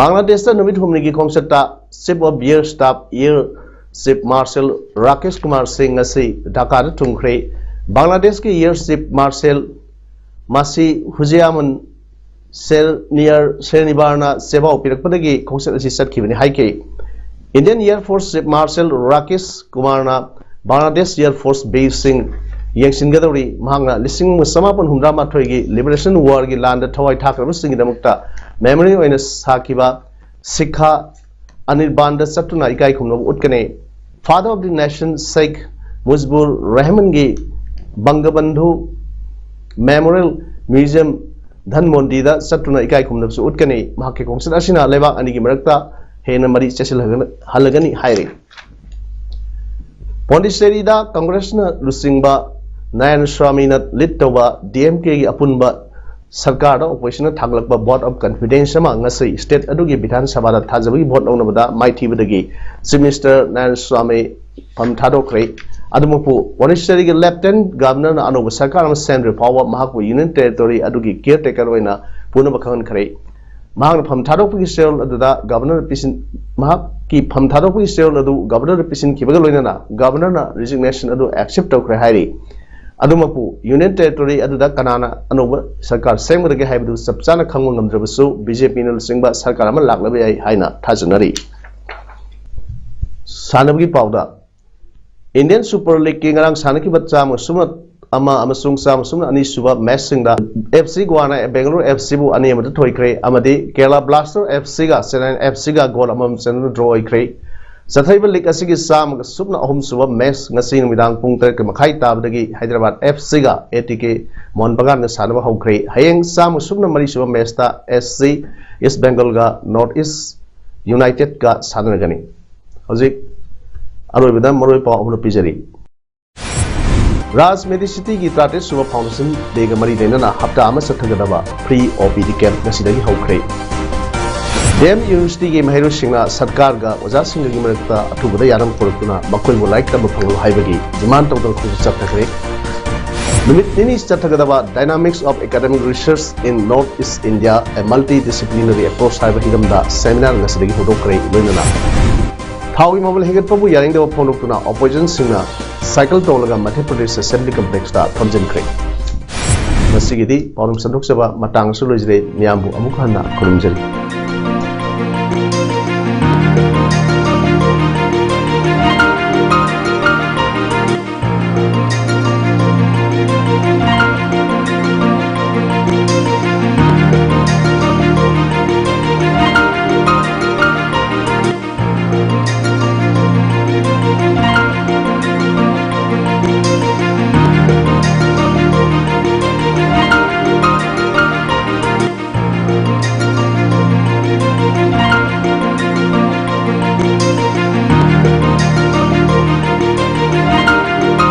ꯕꯪꯒ꯭ꯂꯥꯗꯦꯁꯇ ꯅꯨꯃꯤꯠ ꯍꯨꯝꯅꯤꯒꯤ ꯈꯣꯡꯆꯠꯇ Chief of Air Staff Air Chief Marshal Rakesh Kumar ꯁꯤꯡ ꯉꯁꯤ ꯙꯥꯀꯥꯗ ꯊꯨꯡꯈ꯭ꯔꯦ꯫ ꯕꯪꯒ꯭ꯂꯥꯗꯦꯁꯀꯤ Air Chief Marshal ꯃꯁꯤ ꯍꯨꯖꯤꯌꯥꯃꯟ ꯁꯦꯔꯅꯤꯌꯔ ꯁꯦꯔꯅꯤꯕꯥꯔꯅ ꯆꯦꯕꯥꯎ ꯄꯤꯔꯛꯄꯗꯒꯤ ꯈꯣꯡꯆꯠ ꯑꯁꯤ ꯆꯠꯈꯤꯕꯅꯤ ꯍꯥꯏꯈꯤ꯫ Indian Air Force Chief Marshal Rakesh ꯀꯨꯃꯥꯔꯅ ꯕꯪꯒ꯭ꯂꯥꯗꯦꯁ Air Force baseꯁꯤꯡ ꯌꯦꯡꯁꯤꯟꯒꯗꯧꯔꯤ꯫ ꯃꯍꯥꯛꯅ ꯂꯤꯁꯤꯡ ꯑꯃ ꯆꯃꯥꯄꯟ ꯍꯨꯝꯗ꯭ꯔꯥ ꯃꯥꯊꯣꯏꯒꯤ liberation warꯒꯤ ꯂꯥꯟꯗ ꯊꯋꯥꯏ ꯊꯥꯈ꯭ꯔꯕꯁꯤꯡꯒꯤꯗꯃꯛꯇ memory ꯑꯣꯏꯅ ꯁꯥꯈꯤꯕ ꯁꯤꯈꯥ ꯑꯅꯤꯔꯕꯥꯟꯗ ꯆꯠꯇꯨꯅ ꯏꯀꯥꯏ ꯈꯨꯝꯅꯕ ꯎꯠꯀꯅꯤ꯫ Father of the Nation Sheikh Mujibur Rahmanꯒꯤ ꯕꯪꯒꯕꯟꯙꯨ Memorial Museum ꯙꯟꯃꯣꯟꯗꯤꯗ ꯆꯠꯇꯨꯅ ꯏꯀꯥꯏ ꯈꯨꯝꯅꯕꯁꯨ ꯎꯠꯀꯅꯤ꯫ ꯃꯍꯥꯛꯀꯤ ꯈꯣꯡꯆꯠ ꯑꯁꯤꯅ ꯂꯩꯕꯥꯛ ꯑꯅꯤꯒꯤ ꯃꯔꯛꯇ ꯍꯦꯟꯅ ꯃꯔꯤ ꯆꯦꯠꯁꯤꯜꯍꯜꯂꯒꯅꯤ ꯍꯥꯏꯔꯤ꯫ ꯄꯣꯟꯗꯤꯆꯦꯔꯤꯗ ꯀꯪꯒ꯭ꯔꯦꯁꯅ ꯂꯨꯆꯤꯡꯕ ꯅꯥꯔꯥꯌꯅ ꯁ꯭ꯋꯥꯃꯤꯅ lead ꯇꯧꯕ DMKꯒꯤ ꯑꯄꯨꯟꯕ ꯁꯔꯀꯥꯔꯗ oppositionꯅ ꯊꯥꯡꯒꯠꯂꯛꯄ vote of confidence ꯑꯃ ꯉꯁꯤ state ꯑꯗꯨꯒꯤ ꯕꯤꯙꯥꯟ ꯁꯚꯥꯗ ꯊꯥꯖꯕꯒꯤ vote ꯂꯧꯅꯕꯗ ꯃꯥꯏꯊꯤꯕꯗꯒꯤ Chief Minister Narayana swami ꯐꯝ ꯊꯥꯗꯣꯛꯈ꯭ꯔꯦ꯫ ꯑꯗꯨꯃꯛꯄꯨ ꯄꯣꯟꯗꯤꯆꯦꯔꯤꯒꯤ Lieutenant Governorꯅ ꯑꯅꯧꯕ ꯁꯔꯀꯥꯔ ꯑꯃ ꯁꯦꯝꯗ꯭ꯔꯤ ꯐꯥꯎꯕ ꯃꯍꯥꯛꯄꯨ Union Territory ꯑꯗꯨꯒꯤ caretaker ꯑꯣꯏꯅ ꯄꯨꯅꯕ ꯈꯪꯍꯟꯈ꯭ꯔꯦ꯫ ꯃꯍꯥꯛꯅ ꯐꯝ ꯊꯥꯗꯣꯛꯄꯒꯤ ꯆꯦꯔꯣꯜ ꯑꯗꯨꯗ Governorꯅ ꯄꯤꯁꯤꯟ-, ꯃꯍꯥꯛꯀꯤ ꯐꯝ ꯊꯥꯗꯣꯛꯄꯒꯤ ꯆꯦꯔꯣꯜ ꯑꯗꯨ Governorꯗ ꯄꯤꯁꯤꯟꯈꯤꯕꯒ ꯂꯣꯏꯅꯅ Governorꯅ resignation ꯑꯗꯨ accept ꯇꯧꯈ꯭ꯔꯦ ꯍꯥꯏꯔꯤ꯫ ꯑꯗꯨꯃꯛꯄꯨ Union Territory ꯑꯗꯨꯗ ꯀꯅꯥꯅ ꯑꯅꯧꯕ ꯁꯔꯀꯥꯔ ꯁꯦꯝꯒꯗꯒꯦ ꯍꯥꯏꯕꯗꯨ ꯆꯞ ꯆꯥꯅ ꯈꯪꯕ ꯉꯝꯗ꯭ꯔꯕꯁꯨ, BJPꯅ ꯂꯨꯆꯤꯡꯕ ꯁꯔꯀꯥꯔ ꯑꯃ ꯂꯥꯛꯂꯕ ꯌꯥꯏ ꯍꯥꯏꯅ ꯊꯥꯖꯅꯔꯤ꯫ ꯁꯥꯟꯅꯕꯒꯤ ꯄꯥꯎꯗ, Indian Super Leagueꯀꯤ ꯉꯔꯥꯡ ꯁꯥꯟꯅꯈꯤꯕ ꯆꯥꯝꯃ ꯁꯨꯞꯅ ꯑꯃ ꯑꯃꯁꯨꯡ ꯆꯥꯝꯃ ꯁꯨꯞꯅ ꯑꯅꯤ ꯁꯨꯕ ꯃꯦꯆꯁꯤꯡꯗ ꯑꯦꯐ ꯁꯤ ꯒꯣꯋꯥꯅ ꯕꯦꯡꯒꯂꯨꯔꯨ ꯑꯦꯐ ꯁꯤꯕꯨ ꯑꯅꯤ ꯑꯃꯗ ꯊꯣꯏꯈ꯭ꯔꯦ ꯑꯃꯗꯤ ꯀꯦꯔꯂꯥ ꯕ꯭ꯂꯥꯁꯇꯔ ꯑꯦꯐ ꯁꯤꯒ ꯆꯦꯟꯅꯥꯏ ꯑꯦꯐ ꯁꯤꯒ ꯒꯣꯜ ꯑꯃꯃꯝ ꯆꯟꯅꯗꯨꯅ ꯗ꯭ꯔꯣ ꯑꯣꯏꯈ꯭ꯔꯦ꯫ ꯆꯠꯊꯔꯤꯕ ꯂꯤꯒ ꯑꯁꯤꯒꯤ ꯆꯥꯝꯃꯒ ꯁꯨꯞꯅ ꯑꯍꯨꯝ ꯁꯨꯕ ꯃꯦꯆ ꯉꯁꯤ ꯅꯨꯃꯤꯗꯥꯡ ꯄꯨꯡ ꯇꯔꯦꯠꯀꯤ ꯃꯈꯥꯏ ꯇꯥꯕꯗꯒꯤ ꯍꯥꯏꯗ꯭ꯔꯕꯥꯗ ꯑꯦꯐ ꯁꯤꯒ ꯑꯦ ꯇꯤ ꯀꯦ ꯃꯣꯍꯟ ꯕꯒꯥꯟꯒ ꯁꯥꯟꯅꯕ ꯍꯧꯈ꯭ꯔꯦ꯫ ꯍꯌꯦꯡ ꯆꯥꯝꯃꯒ ꯁꯨꯞꯅ ꯃꯔꯤ ꯁꯨꯕ ꯃꯦꯆꯇ ꯑꯦꯐ ꯁꯤ ꯏꯁ ꯕꯦꯡꯒꯜꯒ ꯅꯣꯔꯠ ꯏꯁ ꯌꯨꯅꯥꯏꯇꯦꯗꯀ ꯁꯥꯟꯅꯔꯒꯅꯤ꯫ ꯍꯧꯖꯤꯛ ꯑꯔꯣꯏꯕꯗ ꯃꯔꯨꯑꯣꯏ ꯄꯥꯎ ꯑꯃꯅ ꯄꯤꯖꯔꯤ꯫ ꯔꯥꯖ ꯃꯦꯗꯤꯁꯤꯇꯤꯒꯤ ꯇꯔꯥꯇꯔꯦꯠ ꯁꯨꯕ ꯐꯥꯎꯟꯗꯦꯁꯟ ꯗꯦꯒ ꯃꯔꯤ ꯂꯩꯅꯅ ꯍꯞꯇꯥ ꯑꯃ ꯆꯠꯊꯒꯗꯕ ꯐ꯭ꯔꯤ ꯑꯣ ꯄꯤ ꯗꯤ ꯀꯦꯝꯞ ꯉꯁꯤꯗꯒꯤ ꯍꯧꯈ꯭ꯔꯦ꯫ ꯗꯤ ꯑꯦꯝ ꯌꯨꯅꯤꯚꯔꯁꯤꯇꯤꯒꯤ ꯃꯍꯩꯔꯣꯏꯁꯤꯡꯅ ꯁꯔꯀꯥꯔꯒ ꯑꯣꯖꯥꯁꯤꯡꯒꯒꯤ ꯃꯔꯛꯇ ꯑꯊꯨꯕꯗ ꯌꯥꯅꯕ ꯄꯨꯔꯛꯇꯨꯅ ꯃꯈꯣꯏꯕꯨ ꯂꯥꯏꯔꯤꯛ ꯇꯝꯕ ꯐꯪꯍꯜꯂꯨ ꯍꯥꯏꯕꯒꯤ ꯗꯤꯃꯥꯟ ꯇꯧꯗꯨꯅ ꯈꯣꯡꯆꯠ ꯆꯠꯊꯈ꯭ꯔꯦ꯫ ꯅꯨꯃꯤꯠ ꯅꯤꯅꯤ ꯆꯠꯊꯒꯗꯕ Dynamics of Academic Research in North East India, a Multidisciplinary Approach ꯍꯥꯏꯕ ꯍꯤꯔꯝꯗ ꯁꯦꯃꯤꯅꯥꯔ ꯉꯁꯤꯗꯒꯤ ꯍꯧꯗꯣꯛꯈ꯭ꯔꯦ꯫ ꯂꯣꯏꯅꯅ ꯊꯥꯎꯒꯤ ꯃꯃꯜ ꯍꯦꯟꯒꯠꯄꯕꯨ ꯌꯥꯅꯤꯡꯗꯕ ꯐꯣꯡꯗꯣꯛꯇꯨꯅ ꯑꯣꯄꯣꯖꯤꯁꯟꯁꯤꯡꯅ ꯁꯥꯏꯀꯜ ꯇꯣꯡꯂꯒ ꯃꯙ꯭ꯌ ꯄ꯭ꯔꯗꯦꯁ ꯑꯦꯁꯦꯝꯕ꯭ꯂꯤ ꯀꯝꯄ꯭ꯂꯦꯛꯁꯇ ꯐꯝꯖꯤꯟꯈ꯭ꯔꯦ꯫ ꯉꯁꯤꯒꯤꯗꯤ ꯄꯥꯎꯗꯝ ꯁꯟꯗꯣꯛꯆꯕ ꯃꯇꯥꯡ ꯑꯁꯨ ꯂꯣꯏꯖꯔꯦ꯫ ꯃꯤꯌꯥꯝꯕꯨ ꯑꯃꯨꯛ ꯍꯟꯅ ꯈꯨꯔꯨꯝꯖꯔꯤ꯫